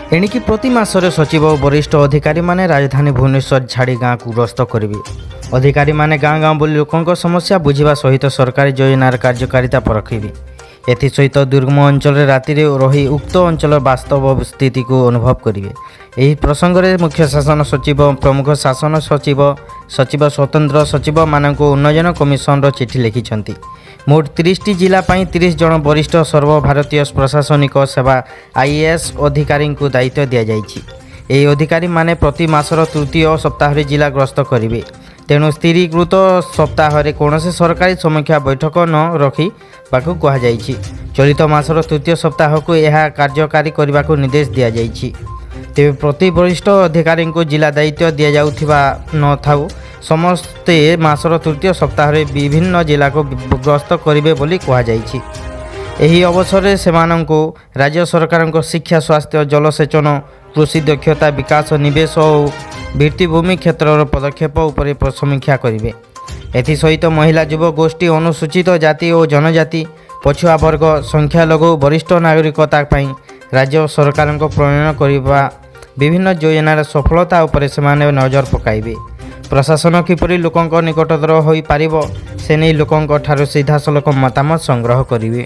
ଏଣିକି ପ୍ରତି ମାସରେ ସଚିବ ଓ ବରିଷ୍ଠ ଅଧିକାରୀମାନେ ରାଜଧାନୀ ଭୁବନେଶ୍ୱର ଛାଡ଼ି ଗାଁକୁ ଗସ୍ତ କରିବେ। ଅଧିକାରୀମାନେ ଗାଁ ଗାଁ ବୁଲି ଲୋକଙ୍କ ସମସ୍ୟା ବୁଝିବା ସହିତ ସରକାରୀ ଯୋଜନାର କାର୍ଯ୍ୟକାରିତା ପରଖିବେ। ଏଥିସହିତ ଦୁର୍ଗମ ଅଞ୍ଚଳରେ ରାତିରେ ରହି ଉକ୍ତ ଅଞ୍ଚଳର ବାସ୍ତବ ସ୍ଥିତିକୁ ଅନୁଭବ କରିବେ। ଏହି ପ୍ରସଙ୍ଗରେ ମୁଖ୍ୟ ଶାସନ ସଚିବ, ପ୍ରମୁଖ ଶାସନ ସଚିବ, ସଚିବ, ସ୍ୱତନ୍ତ୍ର ସଚିବମାନଙ୍କୁ ଉନ୍ନୟନ କମିଶନର ଚିଠି ଲେଖିଛନ୍ତି। ମୋଟ 30ଟି ଜିଲ୍ଲା ପାଇଁ 30 ଜଣ ବରିଷ୍ଠ ସର୍ବଭାରତୀୟ ପ୍ରଶାସନିକ ସେବା ଆଇଏଏସ୍ ଅଧିକାରୀଙ୍କୁ ଦାୟିତ୍ୱ ଦିଆଯାଇଛି। ଏହି ଅଧିକାରୀମାନେ ପ୍ରତି ମାସର ତୃତୀୟ ସପ୍ତାହରେ ଜିଲ୍ଲା ଗସ୍ତ କରିବେ। ତେଣୁ ସ୍ଥିରୀକୃତ ସପ୍ତାହରେ କୌଣସି ସରକାରୀ ସମୀକ୍ଷା ବୈଠକ ନ ରଖିବାକୁ କୁହାଯାଇଛି। ଚଳିତ ମାସର ତୃତୀୟ ସପ୍ତାହକୁ ଏହା କାର୍ଯ୍ୟକାରୀ କରିବାକୁ ନିର୍ଦ୍ଦେଶ ଦିଆଯାଇଛି। ତେବେ ପ୍ରତି ବରିଷ୍ଠ ଅଧିକାରୀଙ୍କୁ ଜିଲ୍ଲା ଦାୟିତ୍ୱ ଦିଆଯାଉଥିବା ନଥାଉ, ସମସ୍ତେ ମାସର ତୃତୀୟ ସପ୍ତାହରେ ବିଭିନ୍ନ ଜିଲ୍ଲାକୁ ଗସ୍ତ କରିବେ ବୋଲି କୁହାଯାଇଛି। ଏହି ଅବସରରେ ସେମାନଙ୍କୁ ରାଜ୍ୟ ସରକାରଙ୍କ ଶିକ୍ଷା, ସ୍ୱାସ୍ଥ୍ୟ, ଜଳସେଚନ, କୃଷି, ଦକ୍ଷତା ବିକାଶ, ନିବେଶ ଓ ଭିତ୍ତିଭୂମି କ୍ଷେତ୍ରର ପଦକ୍ଷେପ ଉପରେ ସମୀକ୍ଷା କରିବେ। ଏଥିସହିତ ମହିଳା, ଯୁବ ଗୋଷ୍ଠୀ, ଅନୁସୂଚିତ ଜାତି ଓ ଜନଜାତି, ପଛୁଆ ବର୍ଗ, ସଂଖ୍ୟାଲଘୁ, ବରିଷ୍ଠ ନାଗରିକତା ପାଇଁ ରାଜ୍ୟ ସରକାରଙ୍କ ପ୍ରଣୟନ କରିବା ବିଭିନ୍ନ ଯୋଜନାର ସଫଳତା ଉପରେ ସେମାନେ ନଜର ପକାଇବେ। ପ୍ରଶାସନ କିପରି ଲୋକଙ୍କ ନିକଟତର ହୋଇପାରିବ, ସେ ନେଇ ଲୋକଙ୍କ ଠାରୁ ସିଧାସଳଖ ମତାମତ ସଂଗ୍ରହ କରିବେ।